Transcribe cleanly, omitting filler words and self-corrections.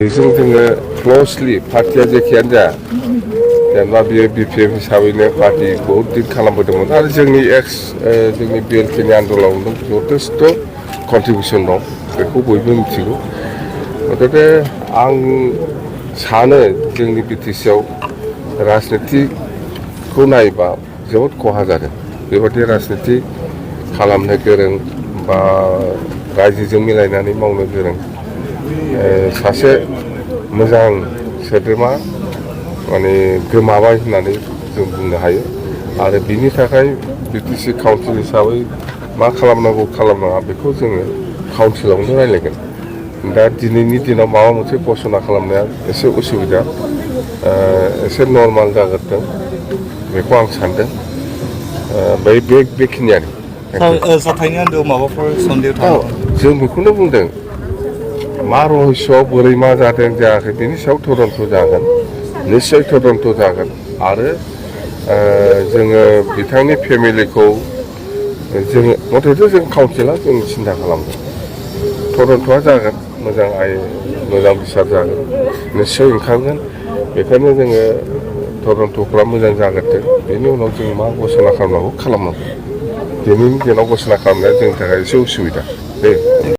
जोङो क्ल'सलि पार्टिया जेखियानो जा जेनेबा बियो BPF हिसाबैनो पार्टि बहुद दिन खालामबोदोंमोन आरो जोंनि जोंनि BLPनि आन्दोलनाव जथेस्थ' कन्ट्रिबिउसन दं बेखौ बयबो मिथिगौ। गथिखे आं सानो जोंनि BTCआव राजनितिखौ नायोबा जोबोद खहा जादों। बेबादि राजनिति खालामनो गोरों बा रायजोजों मिलायनानै मावनो गोरों सासे मोजां सोद्रोमा माने गोमाबाय होननानै जों बुंनो हायो आरो बिनि थाखाय BTC काउन्सिल हिसाबै मा खालामनांगौ खालामनाङा बेखौ जोङो काउन्सिलावनो रायलायगोन। दा दिनैनि दिनाव माबा मोनसे घोषणा खालामनाया एसे उसुबिदा एसे नर्माल जागोरदों बेखौ आं सानदों। बेखिनियानो जाथायनि आन्दोआव माबाफोर सन्देह दं? जों बेखौनो बुंदों मा रहस्यआव बोरै मा जादों जायाखै बेनि सायाव तदन्त जागोन, निस्सय तदन्त जागोन आरो जोङो बिथांनि फेमिलिखौ जोङो मथथे जों काउन्सिला जों सिन्था खालामगोन। तदन्तआ जागोन, मोजां बिसार जागोन, निस्सय ओंखारगोन। बेखायनो जोङो तदन्तफ्रा मोजां जागोरथों, बेनि उनाव जों मा घोषणा खालामनांगौ खालामनांगौ। दिनैनि दिनाव घोषणा खालामनाया जोंनि थाखाय एसे उसुबिदा।